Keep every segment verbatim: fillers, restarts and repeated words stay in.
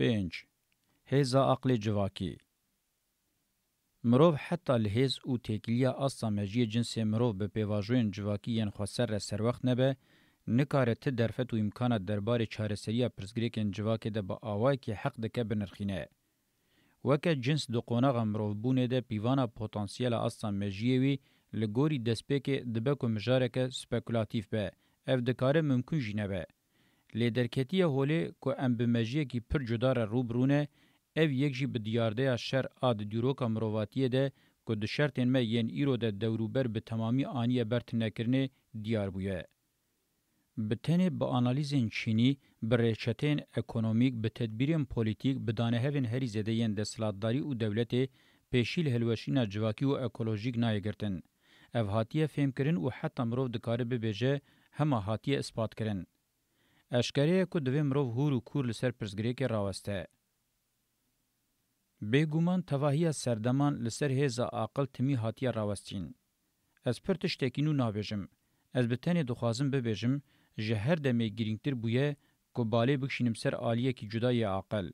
Pênc. Hêza aqlê civakî. Mirov heta li hêz û têkiliya asta mejiyê cinsê mirov bi pêvajoyên civakî yên xweser re serwext nebe, nikare ti derfet û îmkana derbarê çareseriya pirsgirêkên civakê de bi awayekî heq dike binirxîne. Weke cins di qonaxa mirovbûnê de pîvana potansiyela asta mejiyê wî li gorî destpêkê dibe ku mijareke spekulatîf be, ev dikare mimkun jî nebe. Lê derketiye holê ku em bi mejiyekî pir cuda re rû bi rû ne, ev yek jî bi diyardeya şer a di dîroka mirovatiyê de ku di şertên me yên îro de dewrûber bi temamî aniye ber tinekirinê diyar bûye. Bi tenê bi analîzên çînî, bi rêçeteyên ekonomîk, bi tedbîrên polîtîk, bi danehevên herî zêde yên desthilatdarî û dewletê pêşî li hilweşîna civakî û ekolojîk nayê girtin. Ev hatiye fêmkirin û heta mirov dikare bibêje hema hatiye ispatkirin. Eşkere ye ku divê mirov hûr û kûr li ser pirsgirêkê raweste. Bêguman tevahiya serdeman li ser hêza aqil timî hatiye rawestîn. Ez pir tiştekî nû nabêjim. Ez bi tenê dixwazim bibêjim, ji her demê girîngtir bûye ku balê bikişînim ser aliyekî cuda yê aqil.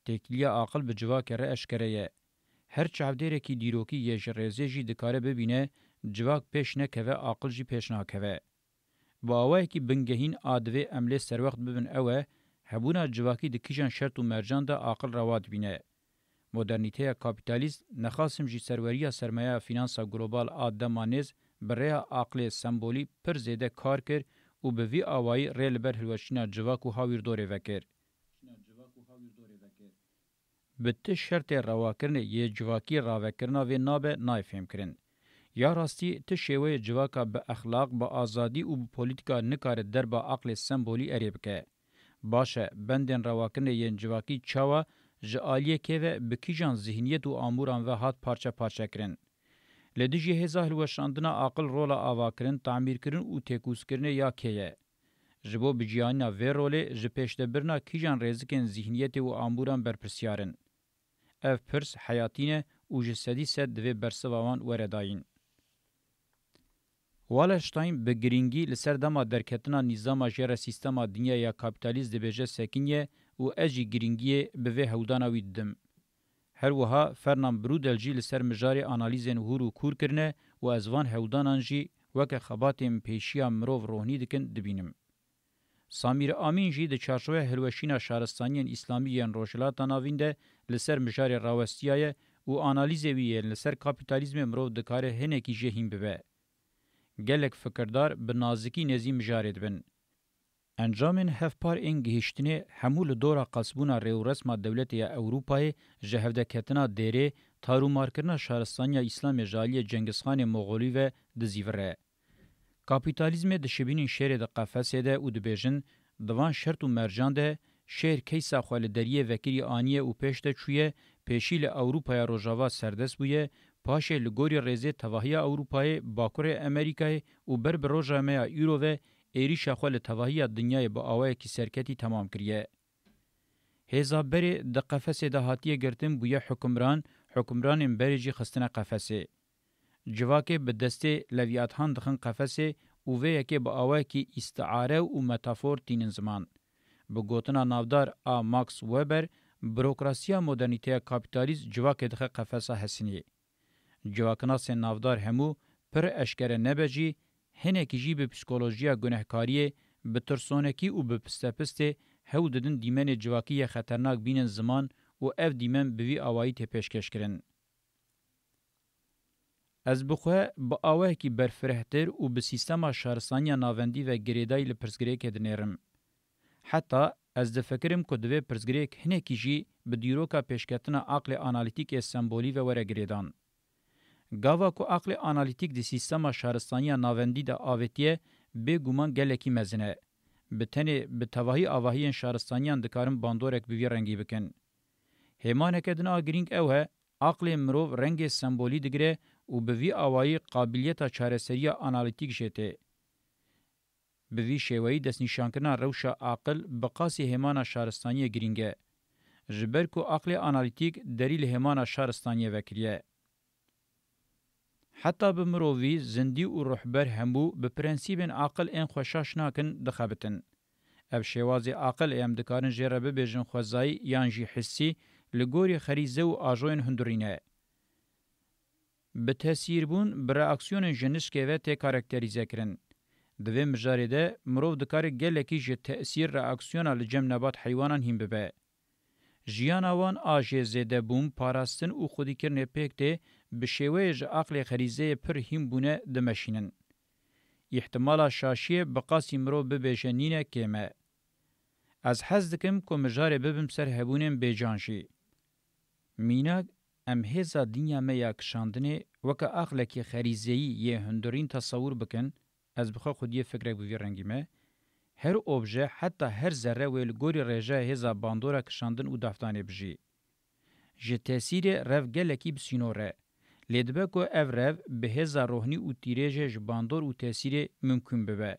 Têkiliya aqil bi civakê re eşkere ye. Her çavdêrekî dîrokî yê ji rêzê jî dikare bibîne, civak pêş nekeve, aqil jî pêş nakeve. Bi awayekî bingehîn a divê em lê serwext bibin ew e, hebûna civakî di kîjan şert û mercan de aqil rewa dibîne. Modernîteya kapîtalîst, nexasim jî serweriya sermayeya fînansa global a dema nêz, bi rêya aqlê sembolî pir zêde kar kir û bi vî awayî rê li ber hilweşîna civak û hawîrdorê vekir. Bi ti şertê rewakirinê yê civakî ravekirina vê nabe nayê fêmkirin. Ya rastî, ti şêweyê civaka bi exlaq, bi azadî û bi polîtîka nikare derba aqlê sembolî erê bike. Baş e, bendên rewakirinê yên civakî çawa, ji aliyê kê ve, bi kîjan zihniyet û amûran ve hat parçe parçe kirin? Li dijî hêza hilweşandina aqil rola avakirin, tamîrkirin û têkûzkirinê ya kê ye? Ji bo biciyanîna vê rolê, ji pêşdebirina kîjan rêzikên zihniyetê û amûran berpirsiyar in? Ev pirs heyatî ne û ji sedî sed divê bersiva wan were dayîn. Wallerstein bi girîngî li ser dema derketina nîzama jê re sîstema dinya ya kapîtalîst dibêje sekiniye û ez jî girîngiyê bi vê hewldana wî didim. Her wiha Fernand Braudel jî li ser mijarê analîzên hûr û kûr kirine û ez van hewldanan jî weke xebatên pêşiya mirov rohnî dikin dibînim. Samîr Amîn jî di çarçoveya hilweşîna şaristaniyên îslamî yên Rojhilata Navîn de li ser mijarê rawestiyaye û analîzê wî yên li ser kapîtalîzmê mirov dikare hinekî jê hîn bibe. Gelek fikirdar bi nazikî nêzî mijarê dibin. Encamên hevpar ên gihîştinê hemû li dora qasbûna rêûresma dewletê ya Ewropayê, ji hevdeketina dêrê, tarûmarkirina şaristaniya Îslamê ji aliyê Cengizxanê Moxolî ve dizîvire. Kapîtalîzmê dişibînin şêrê di qefesê de û dibêjin, di van şert û mercan de şêr keysa xwe li deriyê vekirî aniye û pêş de çûye, pêşî li Ewropaya Rojava serdest bûye, paşê li gorî rêzê tevahiya Ewropayê, Bakurê Amerîkayê û ber bi roja me ya îro ve êrîşa xwe li tevahiya dinyayê bi awayekî serketî temam kiriye. Hêza berê di qefesê de hatiye girtin bûye hukimran, hukimranên berê jî xistine qefesê. Civakê bi destê Levîathan dixin qefesê û vê yekê bi awayekî îstiare û metafor tînin ziman. Bi gotina navdar a Max Weber, burokrasiya modernîteya kapîtalîst civakê dixe qefesa hesinê. Civakinasên navdar hemû pir eşkere nebe jî, hinekî jî bi psîkolojiya gunehkariyê, bi tirsonekî û bi pistepistê hewl didin dîmenê civakî yê xeternak bînin ziman û ev dîmen bi vî awayî tê pêşkêşkirin. Ez bi xwe bi awayekî berfirehtir û bi sîstema şaristaniya navendî ve girêdayî li pirsgirêkê dinêrim. Heta ez difikirim ku divê pirsgirêk hinekî jî bi dîroka pêşketina aqlê analîtîk ê sembolî ve were girêdan. Gava ku aqlê analîtîk di sîstema şaristaniya navendî de avêtiye, bêguman gelekî mezin e. Bi tenê bi tevahî avahiyên şaristaniyan dikarin bandorek bi vî rengî bikin. Hêmaneke din a girîng ew e, aqlê mirov rengê sembolî digire û bi vî awayî qabiliyeta çareseriya analîtîk jê tê. Bi vî şêweyî destnîşankirina rewşa aqil bi qasî hêmana şaristaniyê girîng e. Ji ber ku aqlê analîtîk derî li hêmana şaristaniyê vekiriye. Heta bi mirovî, zindî û ruhber hemû bi prensîbên aqil ên xwe şaş nakin, dixebitin. Ev şêwazê aqil ê em dikarin jê re bibêjin xwezayî yan jî hissî, li gorî xerîze û ajoyên hundirî ne. Bi tesîrbûn, bi reaksiyonên ji nişkê ve tê karakterîze kirin. Di vê mijarê de mirov dikare gelekî ji tesîr reaksiyona li cem nebat heywanan hîn bibe. Jiyana wan a jê zêdebûn, parastin û xwedîkirinê pêk tê, bi şêweyê ji aqlê xerîzeyê pir hîn bûne dimeşînin. Îhtimala şaşiyê bi qasî mirov bibêje nîne kêm e. Ez hez dikim ku mijarê bibim ser hebûnên bêcan jî. Mînak, em hêza dinya me ya kişandinê weke aqlekî xerîzeyî yê hundirîn tesewir bikin, ez bi xwe xwediyê fikrek bi vî rengî me, her obje, heta her zerre wê li gorî rêjeya hêza bandora kişandin û dafdanê bijî. Ji tesîrê rev gelekî bi sînor e. Lê dibe ku ev rev bi hêza rohnî û tîrêjê ji bandor û tesîrê mimkûn bibe.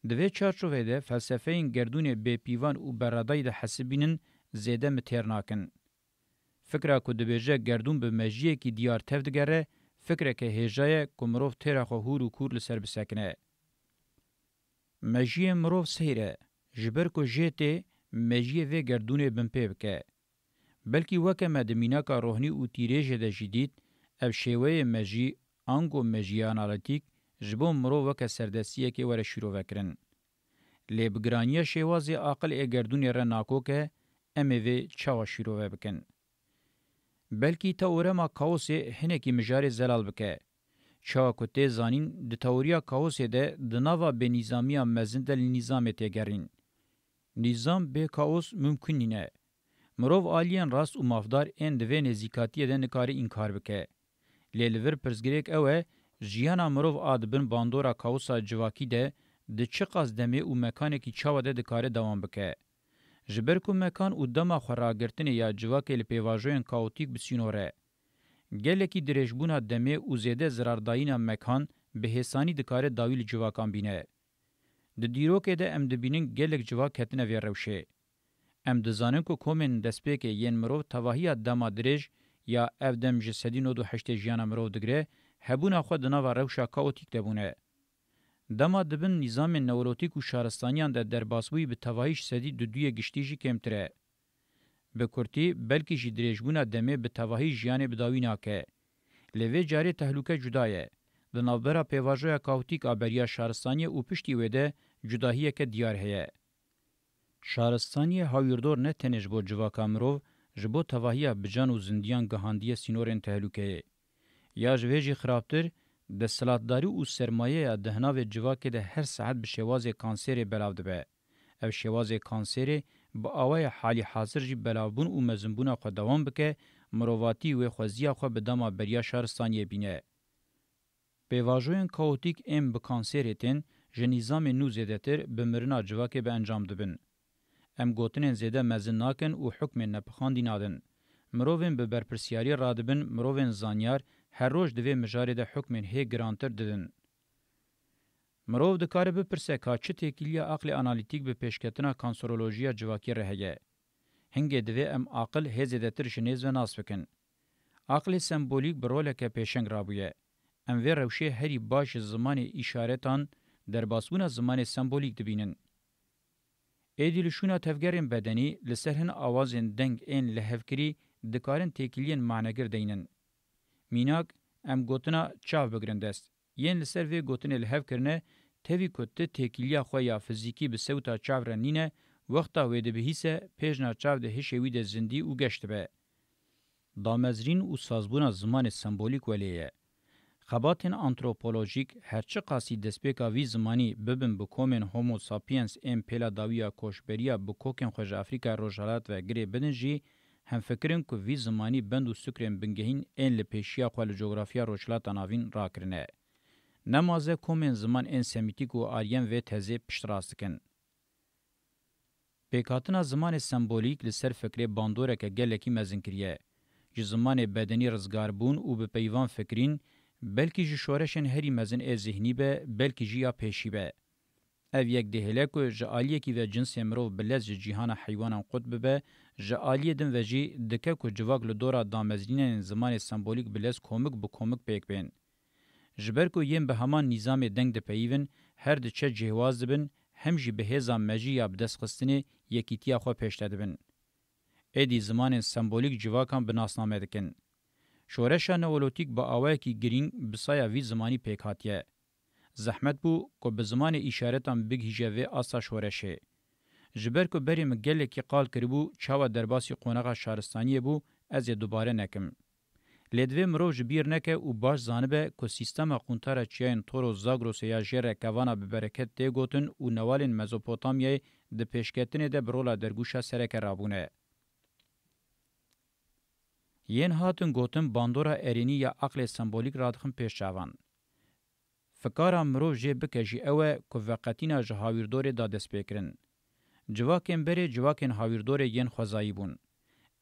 Di vê çarçovê de felsefeyên gerdûnê bêpîvan û beradayî dihesibînin, zêde min têr nakin. Fikra ku dibêje gerdûn bi mejiyekî diyar tev digere, fikreke hêja ye ku mirov têra xwe hûr û kûr li ser bisekine. Mejiyê mirov seyr e, ji ber ku jê tê mejiyê vê gerdûnê binpê bike. Belkî weke me di mînaka rohnî û tîrêjê de jî dît, ev şêweyê mejî, ango mejiyê analîtîk, ji bo mirov weke serdestiyekê were şîrovekirin. Lê bi giraniya şêwazê aqil ê gerdûnê re nakok e, em ê vê çawa şîrove bikin? Belkî teorema kaosê hinekî mijarê zelal bike. Çawa ku tê zanîn, di teoriya kaosê de di nava bênîzamiya mezin de li nîzamê tê gerîn. Nîzam bê kaos mimkun nîne. Mirov aliyên rast û mafdar ên di vê nêzîkatiyê de nikare înkar bike. Lê li vir pirsgirêk ew e, jiyana mirov a di bin bandora kaosa civakî de di çiqas demê û mekanekî çawa de dikare dewam bike? Ji ber ku mekan û dema xwe ragirtinê ya civakê li pêvajoyên kaotîk bi sînor e. Gelekî dirêjbûna demê û zêde zirardayîna mekan bi hêsanî dikare dawî li civakan bîne. Di dîrokê de em dibînin gelek civak ketine vê rewşê. Em dizanin ku komên destpêkê yên mirov tevahiya dema dirêj ya ev dem ji sedî nod û heştê jiyana mirov digire, hebûna xwe di nava rewşa kaotîk de bûne. Dema di bin nîzamên neolotîk û şaristaniyan de derbasbûyî bi tevahî ji sedî duduyê giştî jî kêmtir e. Bi kurtî, belkî jî dirêjbûna demê bi tevahî jiyanê bi dawî nake. Lê vê carê tehlûke cuda ye. Di navbera pêvajoya kaotîk a beriya şaristaniyê û piştî wê de cudahiyeke diyar heye. Şaristaniyê hawîrdor ne tenê ji bo civaka mirov, ji bo tevahiya bican û zindiyan gihandiye sînorên tehlûkeyê. Ya ji vê jî xirabtir, desthilatdarî û sermayeya di hinavê civakê de her saet bi şêwazê kanserê belav dibe. Ev şêwazê kanserê bi awayê halî hazir jî belavbûn û mezinbûna xwe dewam bike, mirovatî wê xweziya xwe bi dema beriya şaristaniyê bîne. Pêvajoyên kaotîk ên bi kanserê tên, ji nîzamên nû zêdetir bi mirina civakê bi encam dibin. Em gotinên zêde mezin nakin û hukmên nepixandî nadin. Mirovên bi berpirsiyarî radibin, mirovên zanyar her roj di vê mijarê de hukmên hê girantir didin. Mirov dikare bipirse ka çi têkiliya aqlê analîtîk bi pêşketina kanserolojiya civakî re heye? Hingê divê em aqil hê zêdetir ji nêz ve nas bikin. Aqlê sembolîk bi roleke pêşeng rabûye. Em vê rewşê herî baş ji zimanê îşaretan, derbasbûna zimanê sembolîk dibînin. Êdî li şûna tevgerên bedenî li ser hin awazên deng ên lihevkirî dikarin têkiliyên manegir deynin. Mînak, em gotina çav bigirin dest. Yên li ser vê gotinê li hev kirine, tevî ku ti têkiliya xwe ya fizîkî bi sewta çav re nîne, wexta wê dibihîse, pêjna çav di hişê wî de zindî û geş dibe. Damezrîn û sazbûna zimanê sembolîk welê ye. Xebatên antropolojîk, her çiqasî destpêka vî zimanî bibin bi komên Homo sapiens ên pêla dawî ya koçberiya bi kokên xwe ji Afrîkaya Rojhilat ve girê bidin jî, hemfikir in ku vî zimanî bend û sukrên bingehîn ên li pêşiya xwe li cografya Rojhilata Navîn rakirine. Nemaze komên ziman ên semîtîk û aryen vê tezê piştrast dikin. Pêkhatina zimanê sembolîk li ser fikrê bandoreke gelekî mezin kiriye. Ji zimanê bedenî rizgarbûn û bi peyvan fikrîn, belkî ji şoreşên herî mezin ê zihnî be, belkî jî ya pêşî be. Ev yek dihêle ku ji aliyekî ve cinsê mirov bi lez ji cîhana heywanan qut bibe, ji aliyê din ve jî dike ku civak li dora damezrînên zimanê sembolîk bi lez komik bi komik pêk bên. Ji ber ku yên bi heman nîzamê deng dipeyivin, her diçe cihwaz dibin, hem jî bi hêza mejî ya bidestxistinê yekîtiya xwe pêşde dibin. Êdî zimanên sembolîk civakan bi nasname dikin. Şoreşa neolotîk bi awayekî girîng bi saya vî zimanî pêk hatiye. Zehmet bû ku bi zimanê îşaretan bigihîje vê asta şoreşê. Ji ber ku berê min gelekî qal kiribû çawa derbasî qonaxa şaristaniyê bû, ez ê dubare nekim. Lê divê mirov ji bîr neke û baş zanibe ku sîstema quntara çiyayên Toros Zagrosê ya jê re kevana bi bereket tê gotin û newalên Mezopotamyayê di pêşketinê de bi rola dergûşa sereke rabûne. Yên hatin gotin bandora erênî ya aqlê sembolîk radixin pêş çavan. Fikara mirov jê bike jî ew e ku veqetîna ji hawîrdorê da destpêkirin. Civakên berê civakên hawîrdorê yên xwezayî bûn.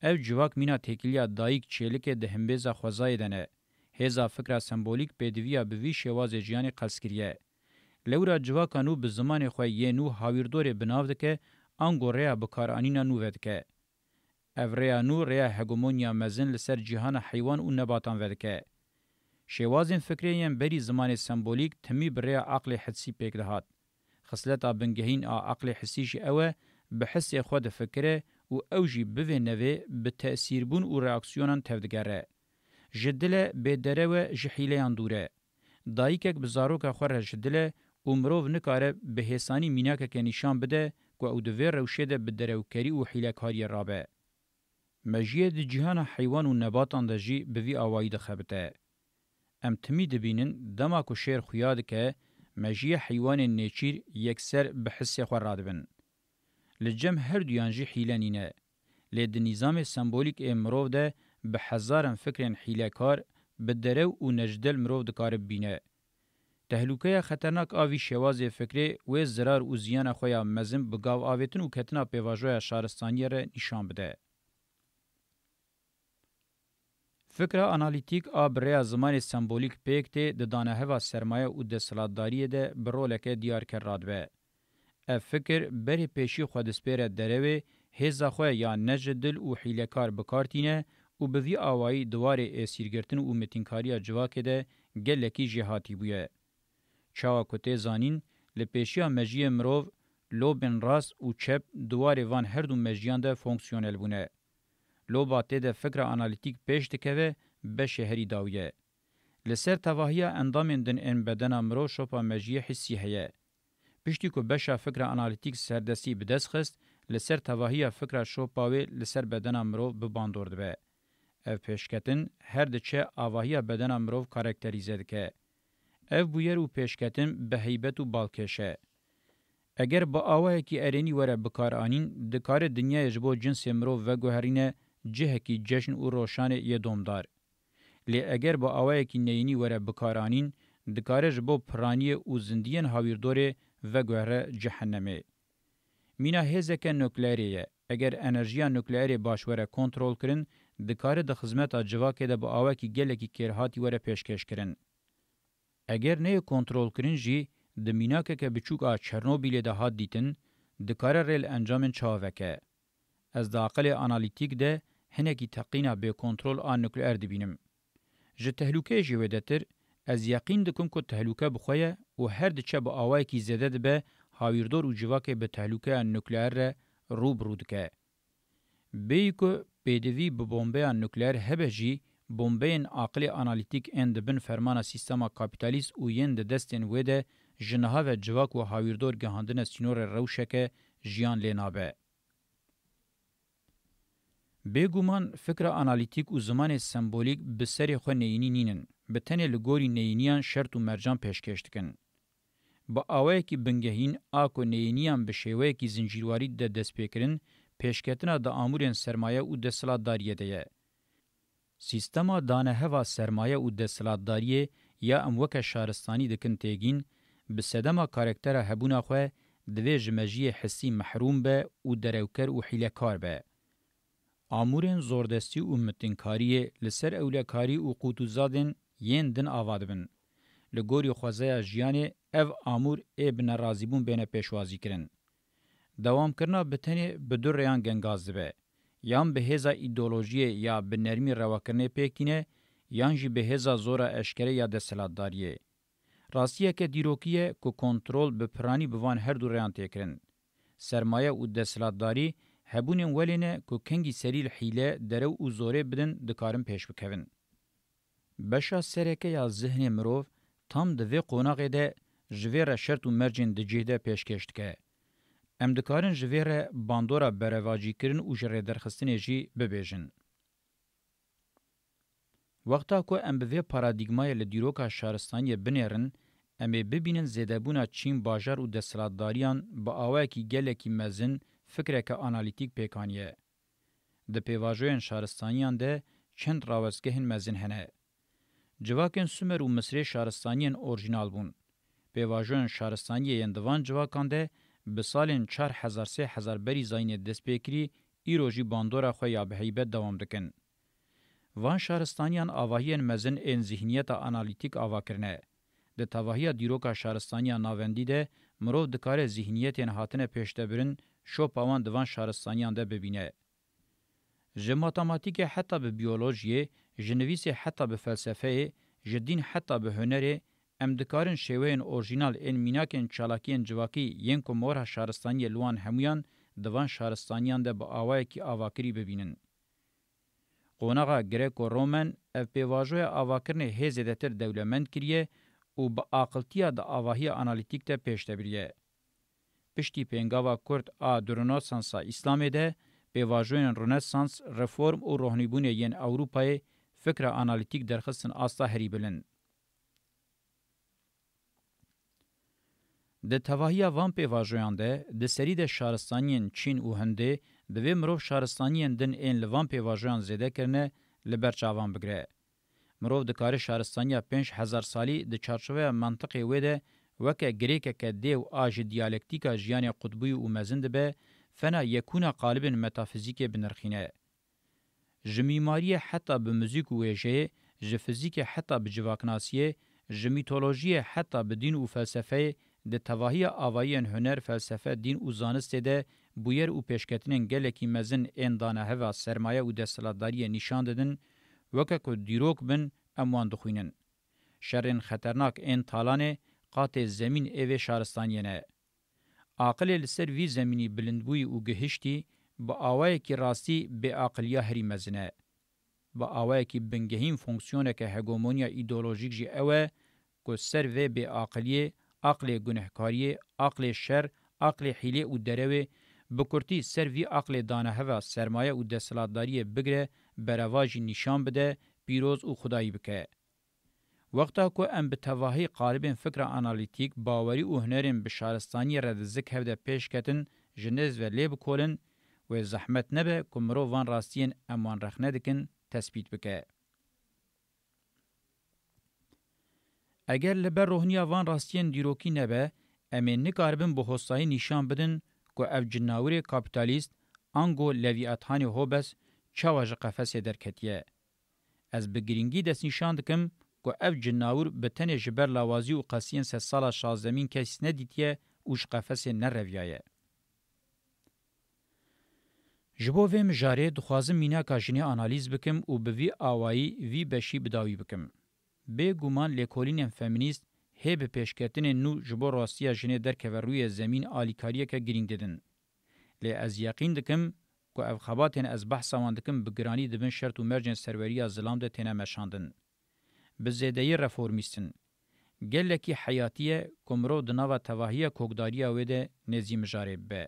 Ev civak mîna têkiliya dayik çêlikê di himbêza xwezayê de ne. Hêza fikra sembolîk pêdiviya bi vî şêwazê jiyanê qels kiriye. Lewra civaka nû bi zimanê xwe yê nû hawîrdorê bi nav dike, ango rêya bikaranîna nû vedike. Ev rêya nû rêya hegemonya mezin li ser cîhana heywan û nebatan vedike. Şêwazên fikrê yên berî zimanê sembolîk timî bi rêya aqlê hissî pêk dihat. Xisleta bingehîn a aqlê hissî jî ew e, bi hissê xwe difikire û ew jî bivê nevê bi tesîrbûn û reaksiyonan tevdigere. Ji dil e, bê derew e, ji hîleyan dûr e. Dayikek bi zaroka xwe re ji dil e û mirov nikare bi hêsanî mînakeke nîşan bide ku ew di vê rewşê de bi derewkerî û hîlekariyê rabe. Mejiyê di cîhana heywan û nebatan de jî bi vî awayî dixebite. Em timî dibînin dema ku şêr xuya dike, mejiyê heywanên nêçîr yekser bi hissê xwe radibin. Li cem herduyan jî hîle nîne. Lê di nîzamê sembolîk ê mirov de bi hezaran fikrên hîlekar, bi derew û nejdel mirov dikare bibîne. Tehlûkeya xeternak a vî şêwazê fikrê wê zirar û ziyana xwe ya mezin bi gav avêtin û ketina pêvajoya şaristaniyê re nîşan bide. Fikra analîtîk a bi rêya zimanê sembolîk pêk tê di daneheva sermaye û desthilatdariyê de bi roleke diyarker radibe. Ev fikir berê pêşî xwe dispêre derewê, hêza xwe ya ne ji dil û hîlekar bi kar tîne û bi vî awayî di warê êsîrgirtin û mitînkariya civakê de gelekî jêhatî bûye. Çawa ku tê zanîn, li pêşiya mejiyê mirov, lobên rast û çep di warê van her du mejiyan de fonksiyonel bûne. Loba tê de fikra analîtîk pêş dikeve, beşê herî dawî ye. Li ser tevahiya endamên din ên bedena mirov şopa mejiyê hissî heye. Piştî ku beşa fikra analîtîk serdestî bi dest xist, li ser tevahiya fikra şopa wê li ser bedena mirov bi bandor dibe. Ev pêşketin her diçe avahiya bedena mirov karakterîze dike. Ev bûyer û pêşketin bi heybet û balkêş e. Eger bi awayekî erênî were bikaranîn, dikare dinyayê ji bo cinsê mirov veguherîne cihekî cejn û roşanê yê domdar. Lê eger bi awayekî neyînî were bikaranîn, dikare ji bo piraniyê û zindiyên hawîrdorê veguhere cehennemê. Mîna hêzeke nukleerê ye. Eger enerjiya nukleerê baş were kontrolkirin, dikare di xizmeta civakê de bi awekî gelekî kêrhatî were pêşkêşkirin. Eger neyê kontrolkirin jî, di mînakeke biçûk a Çernobîlê de hat dîtin, dikare rê li encamên çawa veke. Ez di aqilê analîtîk de hinekî teqîna bêkontrol a nukleer dibînim. Ji tehlûkeyê jî wêdetir, ez yeqîn dikim ku tehlûke bi xwe ye û her diçe bi awayekî zêde dibe, hawîrdor û civakê bi tehlûkeya nukleer re rû bi rû dike. Bêyî ku pêdivî bi bombeya nukleer hebe jî, bombeyên aqilê analîtîk ên di bin fermana sîstema kapîtalîst û yên di destên wê de ji niha ve civak û hawîrdor gihandine sînorê rewşeke jiyan lê nabe. Bêguman fikra analîtîk û zimanê sembolîk bi serê xwe neyînî nînin, bi tenê li gorî neyîniyan şert û mercan pêşkêş dikin. Bi awayekî bingehîn a ku neyîniyan bi şêweyekî zincîrwarî de destpêkirin, pêşketina di amûrên sermaye û desthilatdariyê de ye. Sîstema daneheva sermaye û desthilatdariyê ya em weke şaristanî dikin têgîn, bi sedema karaktera hebûna xwe divê ji mejiyê hissî mehrûm be û derewker û hîlekar be. Amûrên zordestî û mitinkariyê li ser ewlekarî û qût û zadên yên din ava dibin. Li gorî xwezaya jiyanê ev amûr ê bi nerazîbûn bêne pêşwazîkirin. Dewamkirina bi tenê bi du rêyan gengaz dibe. Yan bi hêza îdeolojiyê ya bi nermî rewakirinê pêk tîne, yan jî bi hêza zora eşkere ya desthilatdariyê. Rastiyeke dîrokî ye ku kontrol bi piranî bi van her du rêyan tê kirin. Sermaye û desthilatdarî hebûnên welê ne ku kengî serî li hîle, derew û zorê bidin, dikarin pêş bikevin. Beşa sereke ya zihnê mirov tam di vê qonaxê de ji vê re şert û mercên di cih de pêşkêş dike. Em dikarin ji vê re bandora berevacîkirin û ji rêderxistinê jî bibêjin. Wexta ku em bi vê paradîgmayê li dîroka şaristaniyê binêrin, em ê bibînin zêdebûna çîn bajar û desthilatdariyan bi awayekî gelekî mezin fikreke analîtîk pêk aniye. Di pêvajoyên şaristaniyan de çend rawestgehên mezin hene. Civakên Sumer û Misrê şaristaniyên orjînal bûn. Pêvajoyên şaristaniyê yên di van civakan de bi salên çar hezar sê hezar berî zayînê dest pê kirî, îro jî bandora xwe ya bi heybet dewam dikin. Van şaristaniyan avahiyên mezin ên zîhniyeta analîtîk ava kirine. Di tevahiya dîroka şaristaniya navendî de mirov dikare zîhniyetên hatine pêştebirin şopa wan di van şaristaniyan de bibîne. Ji matematîkê heta bi biyolojiyê, ji nivîsê heta bi felsefeyê, ji dîn heta bi hunerê, em dikarin şêweyên orjînal ên mînakên çalakiyên civakî yên ku morha şaristaniyê li wan hemûyan di van şaristaniyan de bi awayekî avakirî bibînin. Qonaxa Greko-Romen ev pêvajoya avakirinê hê zêdetir dewlemend kiriye û bi aqiltiya di avahiya analîtîk de pêş de biriye. Piştî pêngava kurt a di Rönesansa Îslamê de, pêvajoyên Rönesans, reform û rohnîbûnê yên Ewropayê fikra analîtîk derxistin asta herî bilind. Di tevahiya van pêvajoyan de, di serî de şaristaniyên Çîn û Hindê, divê mirov şaristaniyên din ên li van pêvajoyan zêde kirine li ber çavan bigire. Mirov dikare şaristaniya pênc hezar salî di çarçoveya mantiqê wê de weke girêkeke dêw a ji diyalektîka jiyanê qutbûyî û mezin dibe, fena yekûna qalibên metafizîkê binirxîne. Ji mîmariyê heta bi muzîk û wêjeyê, ji fizîkê heta bi civaknasiyê, ji mîtolojiyê heta bi dîn û felsefeyê, di tevahiya avayiyên huner, felsefe, dîn û zanistê de bûyer û pêşketinên gelekî mezin ên daneheva sermaye û desthilatdariyê nîşan didin, weke ku dîrok bin, em wan dixwînin. Şerên xeternak ên talanê qatê zemîn ê vê şaristaniyê ne. Aqilê li ser vî zemînî bilindbûyî û gihiştî, bi awayekî rastî bêaqiliya herî mezin e. Bi awayekî bingehîn fonksiyoneke hegemoniya îdeolojîk jî ew e ku ser vê bêaqiliyê, aqlê gunehkariyê, aqlê şer, aqlê hîlê û derewê, bi kurtî ser vî aqlê daneheva sermaye û desthilatdariyê bigire, berevajî nîşan bide, pîroz û xwedayî bike. Wexta ku em bi tevahî qalibên fikra analîtîk, bawerî û hunerên bi şaristaniyê re di zik hev de pêş ketin, ji nêz ve lê bikolin, wê zehmet nebe ku mirov van rastiyên em wan rexne dikin, tespît bike. Eger li ber rohniya van rastiyên dîrokî nebe, em ê nikaribin bi hostayî nîşan bidin ku ev cinawirê kapîtalîst, ango Levîathanê Hobbes, çawa ji qefesê derketiye. Ez bi girîngî destnîşan dikim ku ev cinawir bi tenê ji ber lawazî û qestiyên sedsala şazdemîn kes nedîtiye û ji qefesê nereviyaye. Ji bo vê mijarê dixwazim mînaka jinê analîz bikim û bi vî awayî vî beşî bi dawî bikim. Bêguman lêkolînên femînîst hê bi pêşketinên nû ji bo rastiya jinê derkeve rûyê zemîn alîkariyeke girîng didin. Lê ez yeqîn dikim ku ev xebatên ez behsa wan dikim bi giranî di bin şert û mercên serweriya zilam de têne meşandin. Bi zêdeyî reformîst in. Gelekî heyatî ye ku mirov di nava tevahiya kokdariya wê de nêzî mijarê bibe.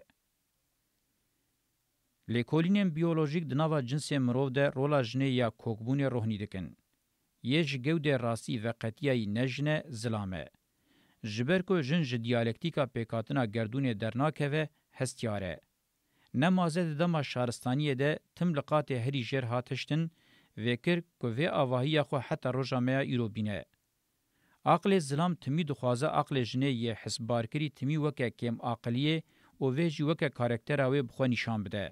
Lêkolînên biyolojîk di nava cinsê mirov de rola jinê ya kokbûnê rohnî dikin. Yê ji gewdê rastî veqetiyayî ne jin e, zilam e. Ji ber ku jin ji diyalektîka pêkhatina gerdûnê dernakeve, hestiyar e. Ne maze di dema şaristaniyê de tim li qatê herî jêr hat hiştin, vê kir ku vê avahiya xwe heta roja me ya îro bîne. Aqlê zilam timî dixwaze aqlê jinê yê hisbarkirî timî weke kêmaqiliyê û vê jî weke karaktera wê bi xwe nîşan bide.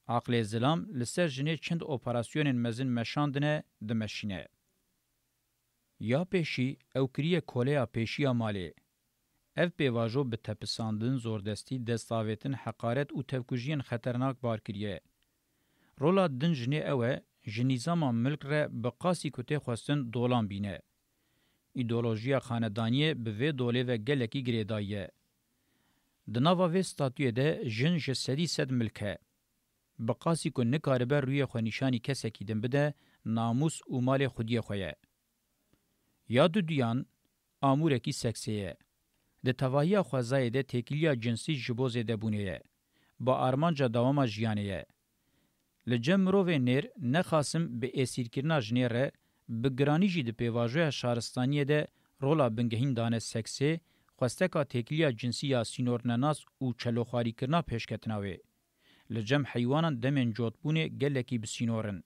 Aqlê zilam li ser jinê çend operasyonên mezin meşandine, dimeşîne. Ya pêşî, ew kiriye koleya pêşiya malê. Ev pêvajo bi tepisandin, zordestî, destavêtin, heqaret û tevkujiyên xeternak bar kiriye. Rola din jinê ew e, ji nîzama milk re bi qasî ku tê xwestin dolan bîne. Îdeolojiya xanedaniyê bi vê dolê ve gelekî girêdayî ye. Di nava vê statuyê de jin ji sedî sed milk e. Bi qasî ku nikaribe rûyê xwe nîşanî kesekî din bide, namûs û malê xwediyê xwe ye. Ya duduyan, amûrekî seksê ye. Di tevahiya xwezayê de têkiliya cinsî ji bo zêdebûnê ye. Bi armanca dewama jiyanê ye. Li cem mirovê nêr, nexasim bi êsîrkirina jinê re, bi giranî jî di pêvajoya şaristaniyê de rola bingehîn dane seksê, xwesteka têkiliya cinsî ya sînornenas û çeloxwarîkirina pêşketina wê. Li cem heywanan demên cotbûnê gelekî bi sînor in.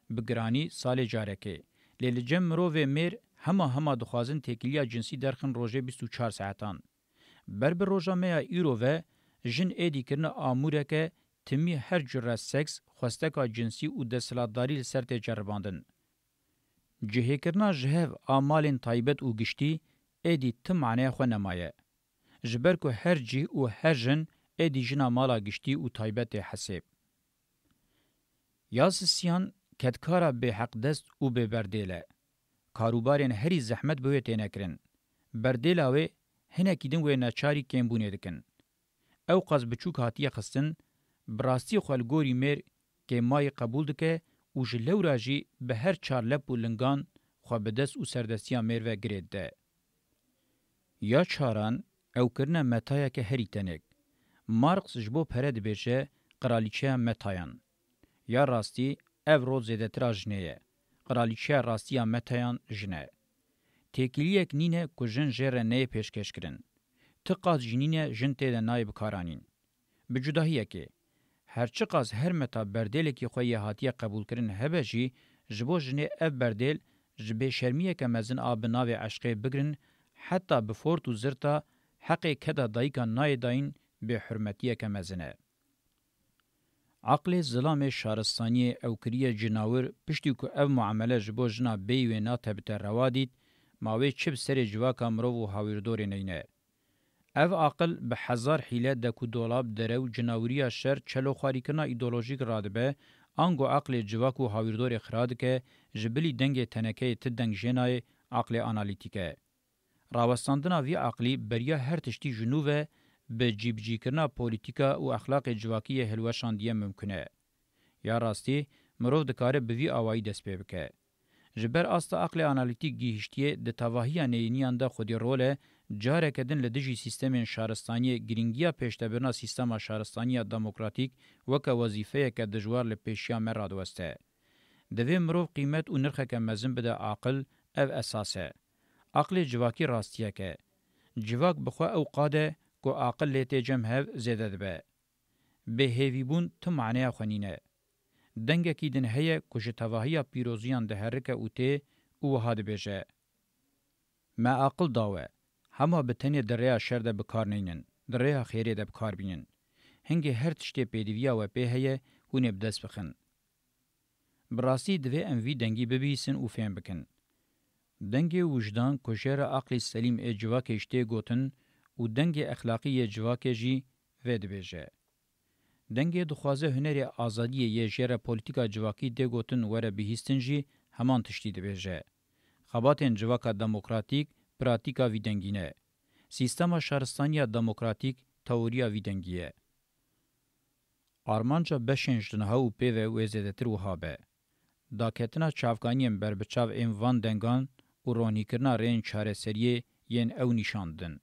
Bi giranî salê carekê. Lê li cem mirovê mêr hema hema dixwazin têkiliya cinsî derxin rojê bîst û çar saetan. Ber bi roja me ya îro ve jin êdî kirine amûreke timî her cure seks, xwesteka cinsî û desthilatdarî li ser tê ceribandin. Cihêkirina ji hev a malên taybet û giştî êdî ti maneya xwe nemaye. Ji ber ku her cih û her jin êdî jina mala giştî û taybet tê hesêb. Ya sisiyan kedkara bêheqdest û bêberdêl e. Karûbarên herî zehmet bi wê têne kirin. Berdêla wê hinekî din wê neçarî kêmbûnê dikin. Ew qas biçûk hatiye xistin, bi rastî xwe li gorî mêr kêmayî qebûl dike û ji lewra jî bi her çar lep û lingan xwe bi dest û serdestiya mêr ve girê dide. Ya çaran, ew kirine metayeke herî tenik. Marx ji bo pere dibêje qiralîçeya metayan. Ya rastî, ev rol zêdetir a jinê ye. Qiralîçeya rastî ya metayan jin e. Têkiliyek nîne ku jin jê re neyê pêşkêşkirin. Ti qas jî nîne jin tê de nayê bikaranîn. Bi cudahiyekê, her çiqas her meta berdêlekî xwe yê hatiye qebûlkirin hebe jî, ji bo jinê ev berdêl ji bêşermiyeke mezin a bi navê eşqê bigirin, heta bi fort û zirta heqê keda dayika nayê dayîn bêhurmetiyeke mezin e. Aqlê zilamê şaristaniyê ew kiriye cinawir, piştî ku ev muamele ji bo jina bêyî wê natebite rewa dît, ma wê çi bi serê civaka mirov û hawîrdorê neyne? Ev aqil bi hezar hîle dek û dolab, derew, cinawiriya şer, çeloxwarîkirina îdeolojîk radibe, ango aqlê civak û hawîrdorê xira dike, ji bilî dengê tenekeyê ti deng jê nayê, aqlê analîtîk e. Rawestandina vî aqlî beriya her tiştî ji nû ve bi cîbicîkirina polîtîka û exlaqê civakî yê hilweşandiye mimkun e. Ya rastî, mirov dikare bi vî awayî dest pê bike. Ji ber asta aqlê analîtîk gihîştiyê di tevahiya neyîniyan de xwedî rol e, careke din li dijî sîstemên şaristaniyê girîngiya pêşdebirina sîstema şaristaniya demokratîk weke wezîfeyeke dijwar li pêşiya me radiweste. Divê mirov qîmet û nirxeke mezin bide aqil, ev esas e. Aqlê civakî rastiyek e. Civak bi xwe ew qad e ku aqil lê tê cem hev zêde dibe. Bêhêvîbûn ti maneya xwe nîne. Dengekî din heye ku ji tevahiya pîroziyan diherike û tê û wiha dibêje: Me aqil da we, hema bi tenê di rêya şer de bi kar neynin, di rêya xêrê de bi kar bînin. Hingê her tiştê pêdiviya we pê heye, hûn ê bi dest bixin. Bi rastî divê em vî dengî bibihîsin û fêm bikin. Dengê wijdan ku jê re aqlî selîm ê civakê jî tê gotin û dengê exlaqî yê civakê jî vê dibêje. Dengê dixwaze hunerê azadiyê yê jê re polîtîka civakî tê gotin were bihîstin jî heman tiştî dibêje. Xebatên civaka demokratîk pratîka vî dengî ne. Sîstema şaristaniya demokratîk teoriya vî dengî ye. Armanca beşên ji niha û pê ve wê zêdetir wiha be: daketina çavkaniyên berbiçav ên van dengan û ronîkirina rêyên çareseriyê yên ew nîşan didin.